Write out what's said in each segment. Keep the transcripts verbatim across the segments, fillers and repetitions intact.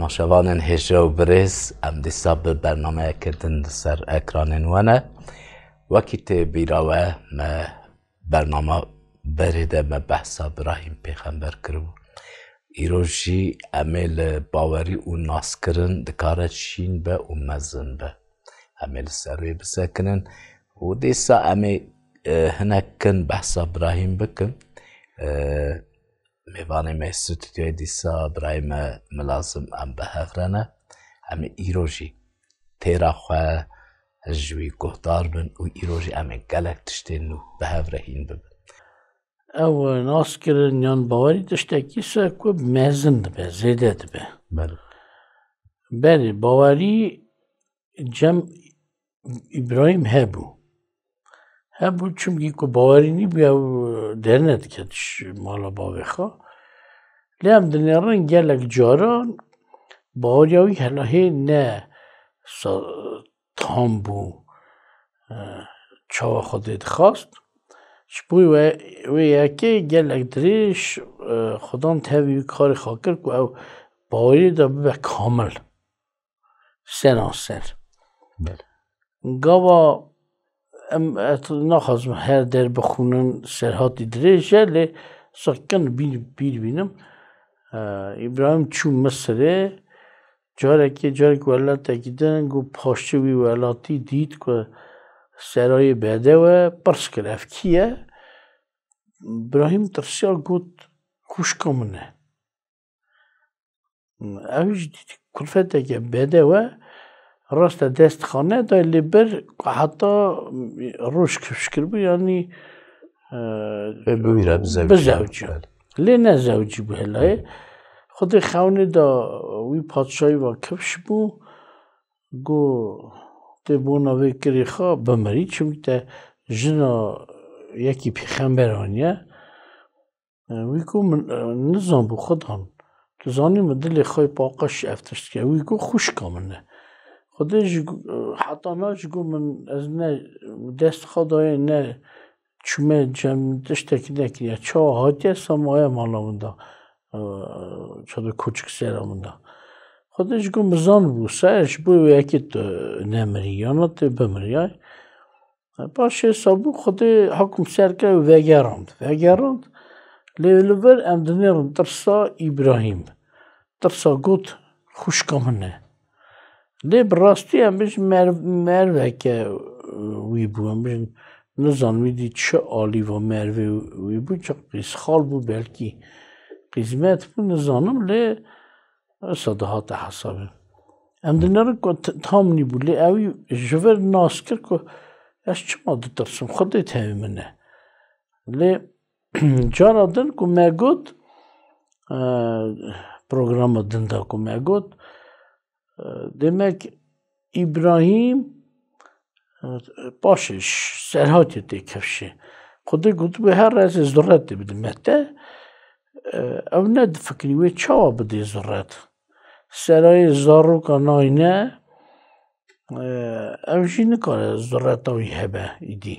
Şevanên hêja û birêz, em dîsa bi bernameyeke din li ser ekranên we ne. Wekî tê bîra we, me bernama berê de me behsa Birahîm Pêxember kiribû. Îro jî em ê li bawerî û naskirin dikare çîn be û mezin be. Em ê li ser wê bisekinin û dîsa em ê, e, hinek kin behsa Birahîm bikin. E, Mêvanê me stûdyoyê dîsa birayê me Milazim em bi hev re ne. Em ê îro jî têra xwe ji wî guhdar bin û îro jî em ê gelek tiştên nû bi hev re hîn bibin. Ew, e, naskirin yan bawerî tiştekî se ku mezin dibe, zêde dibe. Belê. Belê, bawerî cem Îbrahîm hebû. Hebû, çimkî ku bawerî nîbû, ew dernediket ji mala bavê xwe. Lê em dinêrin gelek caran baweriya wî hela hê ne sa-, tam bû, e, çawa Xwedê dixwast. Ji bo wê, wê yekê gelek dirêj, e, Xudan tevî wî karê xwe kir ku ew bawerî de bibe kamil. Seranser. Belê. Gava em, ez naxwazim her der bixwînin, serhatî dirêj e, lê sakin bîr, bîr bînim. E, Îbrahîm çû Misirê, carekê, carek welatekî din, ku paştî wî welatî dît ku serayê bedew e, pirs kir, ev kî ye? Îbrahîm tirsiya, got, xwişka min e. Ew jî dît kulfeteke bedew e, raste dest xwe nedayê, lê bir ku heta roj kifş kiribû, yanî, e, Ê, biwîre, bizewicî. Bizewicî. Belê. Lê nezewicî bû helayê. Xwedê xewnê da wî, padşahî va kifş bû, got, tê bona vê kirê xwe bimirî, çimkî te jina yekî pêxemberan ye. E, wî got, min, e, nizanbû, Xudan. Tu zanî min dilê xwe yê paqij ev tişt dike. Wî got, xwişka min e. Xwedê ji, e, heta na ji got min, ez ne dest xwe dayê, ne çûme cem, tiştekî nekiriye. Çawa hatiye, semaye mala min da. E, çawa koçik sera min da. Xwedê ji got min zanibû, se ji bo wê yekê tu nemirî, yana tu bimiriyay. Paşê sabû Xwedê hukm ser kir û vegerand. Vegerand, lê li vir em dinêrin tirsa Îbrahîm. Tirsa got, xwişka min e. Lê bi rastî em bijin mer-, merveke wî bû. Em bijin, nizanim wî dî çi alî va mervê wî bû, çi qîzxal bû, belkî qîzmet bû, nizanim, lê Wisa dihate hesabê. Em dinêrin ku t-, tam nîbû, lê ewî ji vir nas kir ku ez çima ditirsim, Xwedê tevî min e. Lê cara din ku me got, e, programa din de ku me got, e, demek Îbrahîm, e, paşê ji serhatê tê kifşê. Xwedê gotibû, her ez ê zuretê bidim te. E, ew nedifikirî wê çawa bidê zuret. Serayê zaroka nayne, e, ew jî nikare zureta wî hebe îdî.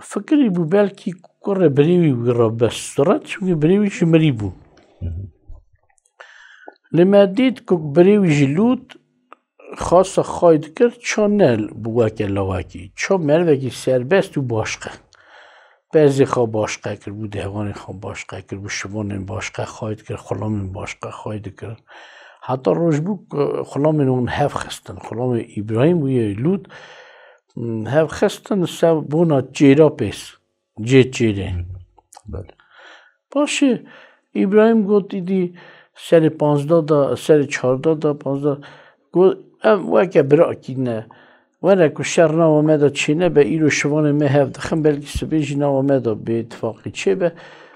Fikirî bû belkî kurê birê wî wî re bes zuret, çimkî birê wî jî mirî bû. Lê me dît ku birê wî jî Lût xasa xay dikir, ça ne bû weke lawekî, ça mervekî serbest û başqe. Bezê xwe başqe kir, bû devanê xwe başqe kir, bû şivanên başqe xay dikir, xulamên başqe xay dikir. Heta roj bû ku xulamên wan hev xistin. Xulamê Îbrahîm û yê Lût, hmm, hev xistin ser bona çêra pês. Cê çêrê. Belê. Paşê Îbrahîm got, îdî serê panzdeh da, serê çardeh da, panzdeh, got, em weke birakî ne. Were ku şer nava me de çênebe, îro şivanê me hev dixin, belkî sibê jî nava me de bêtifaqî çêbe.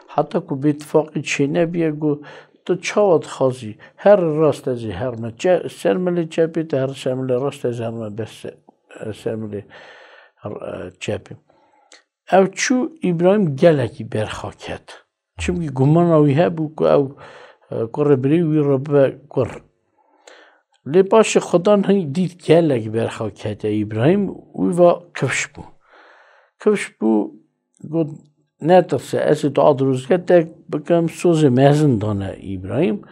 Heta ku bêtifaqî çênebiye, got, tu çawa dixwazî? Her rast ez ê herme çe-, ser milê çepê, tu her ser milê rast ez ê herme ber se-, ser milê, e, çepê. Ew çû, Îbrahîm gelekî berxwe ket. Çimkî gumana wî hebû ku ew, e, kurê birê wî re bibe kur. Lê paşê Xudan hîn dît gelekî berxwe kete Îbrahîm, wî va kifş bû. Kifş bû, got, netirse, ez ê tu adrozgetek bikim, sozê mezin dane Îbrahîm.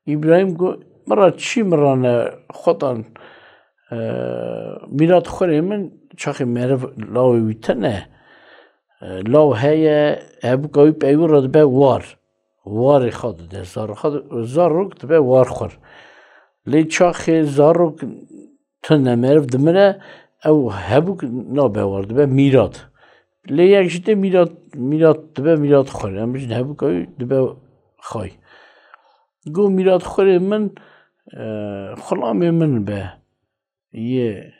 Îbrahîm got, Min re çî min re ne, xwetan, e, mîrat xurê min, çaxê meriv lawê wî tune, e, law heye, hebûka wî pey wî re dibe war. Warê xwe dide, zarê xwe di-, zarok dibe warxwir. Lê çaxê zarok tune, meriv dimire, ew hebûk nabe war, dibe mîrat. Lê yek jî tê mîrat, mîrat dibe mîrat xwir. Em bijin hebûka wî dibe xay. Got mîrat xwirê min, e, xulamê min be. Yê,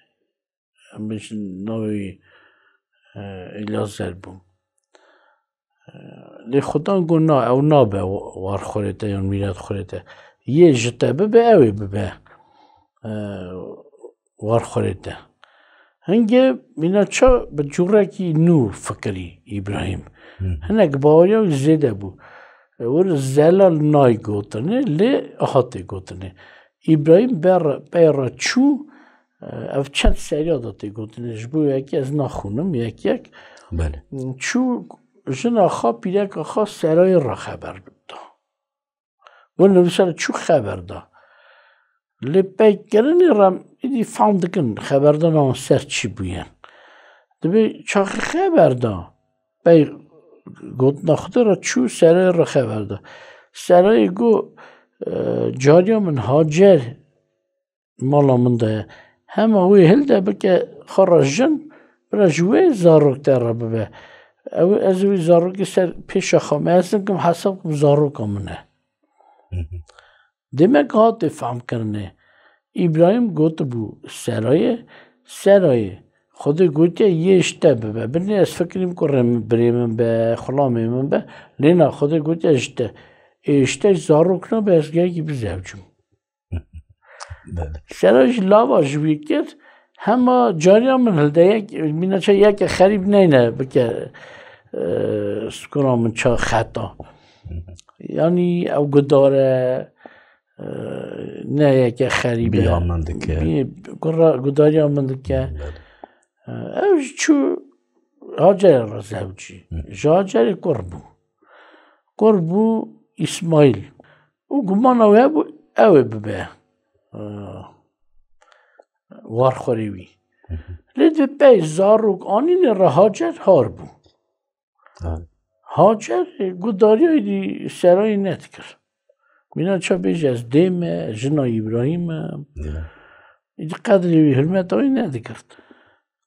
em bijin navê wî, e, Elyazer bû. E, lê Xudan got na, ew nabe wa-, warxwirê te yan mîrat xwirê te. Yê ji te bibe, ew ê bibe, e, warxwirê te. Hingê mîna ça bi cûrekî nû fikirî Îbrahîm. Hı. Hinek baweriya wî zêde bû. E, wir zelal nayê gotinê, lê aha tê gotinê. Îbrahîm ber-, pey re çû, e, ev çend seriya de tê gotinê. Ji bo yekê ez naxwînim, yek yek. Belê. Çû jina xwe, pîreka xwe Serayê re xeber da. Wan nivîsar çû xeber da. Lê peykirinê re êdî fam dikin xeberdana wan ser çi bûye. Dibê çaxê xeber da. Pey gotina Xwedê re çû Serayê re xeber da. Serayê got, e, cariya min Hacer mala min de ye. Hema wê hilde bike xwe re jin, bira ji wê zarok te re bibe. Ew, ez wî zarokê ser pêşa xwe me, ez nikim hesab kim zaroka min e. Hı hı. Demek hatê fehmkirinê. Îbrahîm gotibû Serayê, Serayê, Xwedê gotiye yê ji te bibe. Binê ez fikirîm ku rê min, birê min be, xulamê min be. Lê na, Xwedê gotiye ji te. Ê ji te zarok nabe, ez gelekî bizewcim. Belê. Sera jî lava ji wî kir, hema cariya min hilde yek, mîna ça yeke xerîb neyne bike, e, skuna min ça xeta. Yanî ew gudar e, e, ne yeke xerîb e. Biya min dike. Bi-, gura-, gudariya min dike. Belê. E, ew jî çû Hacerê re zewcî. Hı. Ji Hacerê kur bû. Kur bû Îsmaîl. Û gumana wê hebû, ew ê bibe, e, warxwerê wî. Hı hı. Lê di pey zarok anînê re Hacer har bû. Ha. Hacer, e, gudariyayî dî Serayê nedikir. Mîna ça bêje, ez dê me, jina Îbrahîm me. Ya. Îdî qedrê wî, hurmeta wî nedigirt.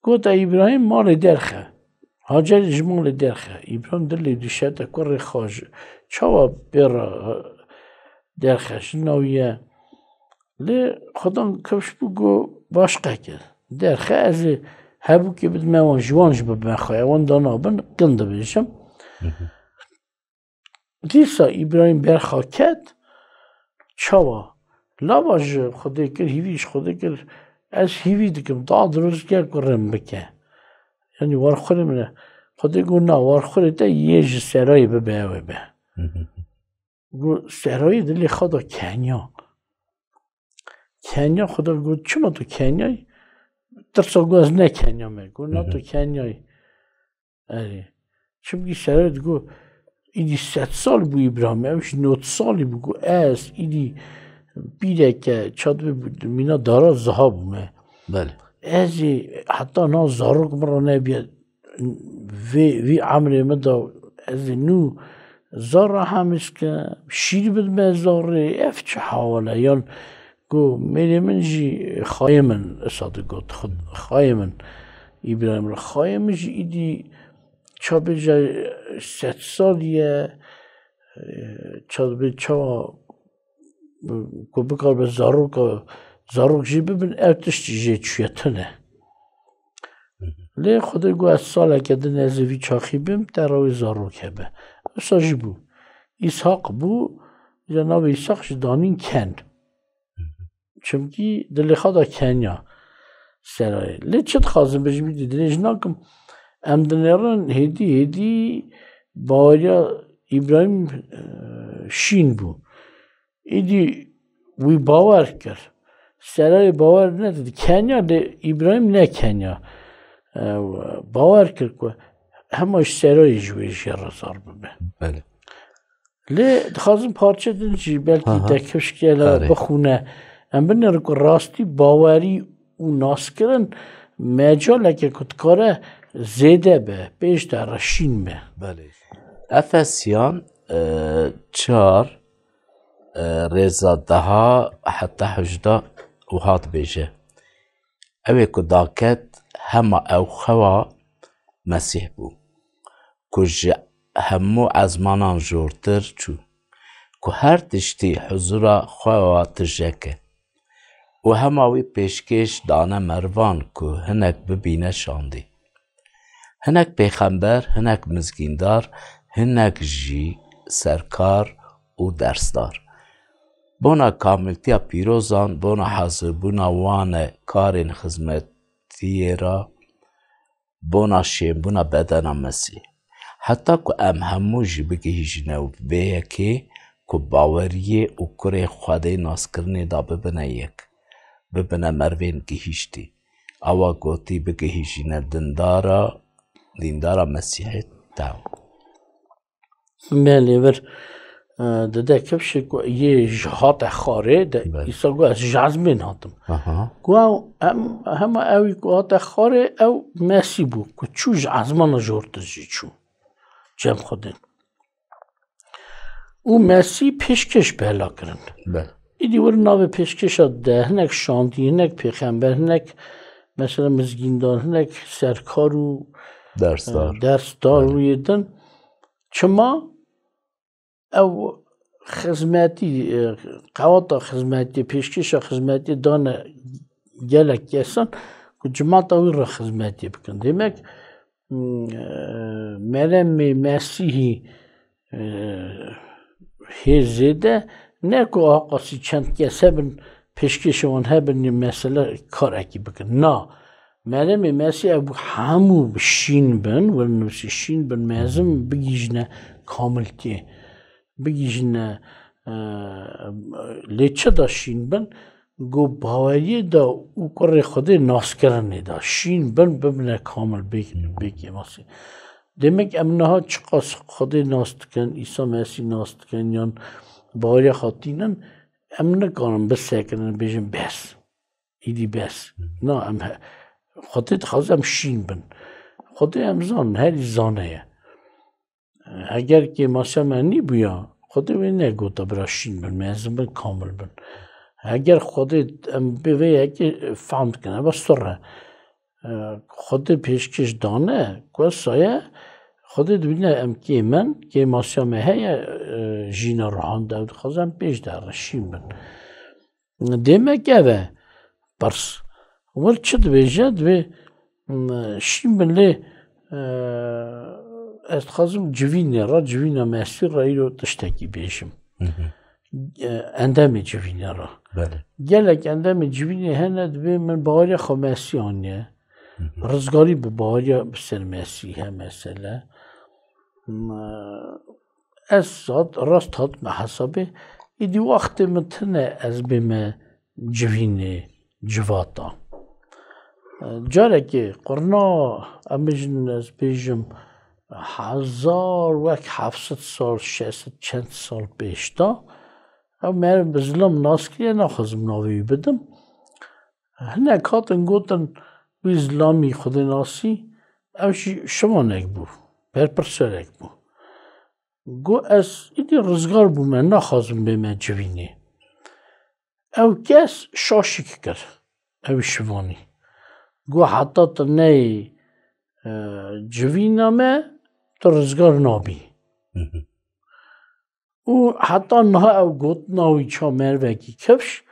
Gote Îbrahîm malê derxe. Hacer ji malê derxe. Îbrahîm dilê dişete kurê xwe ji çawa pê re derxe, jina wî ye. Lê Xudan kifş bû, got başqe kir. Derxe, ez ê hebûkê bidime wan, ji wan jî bibime xwe. Wan dana bin, kin dibêjim. Hı hı. Dîsa Îbrahîm berxa ket, çawa? Lava ji Xwedê kir, hîvî ji Xwedê kir, ez hîvî dikim, da dirust ke kurê min bike. Yanî warxurê min e. Xwedê got, na, warxurê te yê ji Serayê bibe, ew ê be. Hı hı. Got, Serayê dilê xwe da keniya. Keniya, Xweda got, çima tu keniyayî? Tirsa got, ez ne keniya me. Got, na, tu keniyayî. Erê. Çimkî Serayê digot, îdî sed sal bû Îbrahîm, ew jî nod salî bû, got, ez îdî pîreke, çawa dibê, mîna dara ziha bûme. Belê. Ez ê heta na zarok min re nebiye, vê, vî emrê min de ez ê nû zara hemiz ke, şîr bidime zarê, ev çi hawal e? Yan Got, mêrê min jî xayê min, Îsa digot, xu-, xayê min, Îbrahîm re, xayê min jî îdî ça bêje sed salî ye, e, ça dibê çawa, ku bikaribe zaroka, zarok jê bibin, ev tiştî jê çûye tune. Lê Xwedê got, ez saleke din ez ê vî çaxî bim, te re wê zarok hebe. Wisa jî bû. Îshaq bû, îja navê Îshaq jî danîn Ken. Çimkî dilê xwe da keniya Serayê. Lê çi dixwazim bêjim, îdî dirêj nakim. Em dinêrin hêdî hêdî baweriya Îbrahîm, e, şîn bû. Îdî wî bawer kir. Serayê bawer nekir. Keniya lê Îbrahîm nekeniya. E, bawer kir ku hema ji Serayê ji wê jê re zar bibe. Belê. Lê dixwazim parçe din jî belkî Aha. te kifş kela Erê. bixûne. Em binêrin ku rastî bawerî û naskirin mecaleke ku dikare zêde be, pêş de re şîn be. Belê. Efesiyan, e, çar, e, rêza deha heta hejda wiha dibêje. Ew ê ku daket hema ew xewa Mesîh bû, ku ji hemû ezmanan jortir çû, ku her tiştî huzura xwe wa tije ke. Û hema wî pêşkêş dane mervan ku hinek bibîne şandî. Hinek pêxember, hinek mizgîndar, hinek jî serkar û dersdar. Bona kamiltiya pîrozan, bona hazirbûna wan e karên xizmetiyê re, bona şênbûna bedena Mesîh. Heta ku em hemû jî bigihîjine vê yekê ku baweriyê û kurê Xwedê naskirinê de bibine yek, bibine mervên gihîştî. Ewa gotî bigihîjîne dindara, dîndara Mesîhê tew. Belê vir, e, dide kifşê ku yê ji hate xarê de Belê. Îsa got, "Ez ji ezmên hatim." Aha. Ku ew, em, hema ewî ku hate xarê, ew Mesî bû, ku çû ji ezmana jortir jî çû. Cem Xwedê. Û Mesî pêşkêş bela kirin. Belê. Îdî wir navê pêşkêşa de hinek şandî, hinek pêxember, hinek mesela mizgîndar, hinek serkar û, Dersdar. e, dersdar Belê. û yê din. Çima ew xizmetî, e, qewata xizmetî, pêşkêşa xizmetî dane gelek kesan ku cimata wî re xizmetî bikin. Demek, m, e, meremê Mesîhî, e, hê zêde ne ku aqasî çend kes hebin, pêşkêşa wan hebin, yê mesele karekî bikin. Na, meremê Mesîh ew hemû şîn bin, wir nusî şîn bin, mezin bigihîjine kamiltiyê, bigihîjine, e, lê çi da şîn bin? Go baweriyê de û kurê Xwedê naskirinê de şîn bin, bibine kamil bê-, bê kêmasî. Demek em niha çiqas Xwedê nas dikin, Îsa Mesîh nas dikin, yan baweriya xwe tînin, em nikarin bisekinin, bêjin bes. Îdî bes. Na, em he-, Xwedê dixwaze em şîn bin. Xwedê em zanin, herî zane ye. Eger kêmasiya me nîbûya, Xwedê wê negota bira şîn bin, mezin bin, kamil bin. Eger Xwedê em bê vê yekê fehm dikin, eva sor e. E, Xwedê pêşkêş dane, ku saye Xwedê dibîne em kêm in, kêmasiya me heye, e, jîna ruhan de ew dixwaze em pêş de re şîn bin. Demek ev e pirs. Wir çi dibêje? Dibê, m, şîn bin lê, e, ez dixwazim civînê re, civîna Mesîh re îro tiştekî bêjim. Hı hı. E, endamê civînê re. Belê. Gelek endamê civînê hene, dibê min baweriya xwe Mesîh aniye. Hı hı. Rizgarî bi baweriya bi ser Mesîh he mesele. M, ez hat, rast hatime hesabê, îdî wextê min tune ez bême civînê, civata. Carekê qurna, em bêjin, ez bêjim, hezar wek heft sed sal, şeş sed çend sal pêş de, ew meriv bi zilam nas kiriye, naxwazim navê wî bidim. Hinek hatin gotin, wî zilamî xwedênasî, ew jî şivanek bû, berpirserek bû. Got, ez îdî rizgar bûme, naxwazim bême civînê. Ew kes şaşî kir, ew şivanî. Got, heta tu neyê, e, civîna me, tu rizgar nabî. Hı hı. Û heta niha ew gotina wî ça merivekî kifş,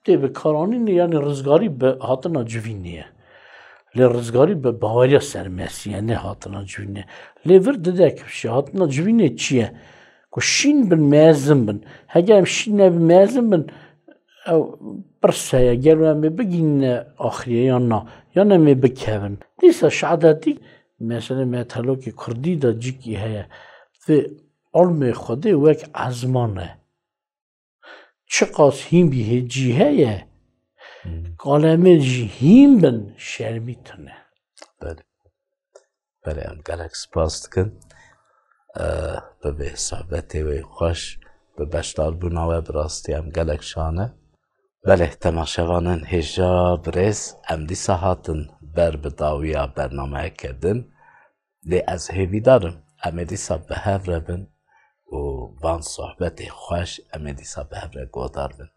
tê bikaranînê, yanî rizgarî bi hatina civînê ye. Lê rizgarî bi baweriya ser Mesîh ye, ne hatina civînê. Lê vir dide kifşê, hatina civînê çi ye? Ku şîn bin, mezin bin. Heger em şîn nebin, mezin bin, ew pirs heye, gelo em ê bigihîne axiriyê yan na, yan em ê bikevin. Dîsa şadetî, mesela methelokê kurdî de cikî heye. Vê ilmê Xwedê wek ezman e. Çiqas hîn bî hê cî heye, Hmm. kalemê jî hîn bin, şermî tune. Belê. Belê, em gelek spas dikin. e, bi vê sohbetê wê xweş, bi beşdarbûna we bi rastî em gelek şan e. Belê, temaşevanên hêja birêz, em dîsa hatin ber bi dawiya bernameyeke din. Lê ez hêvîdar im, em ê dîsa bi hev re bin û van sohbetê xweş em ê dîsa bi hev re guhdar bin.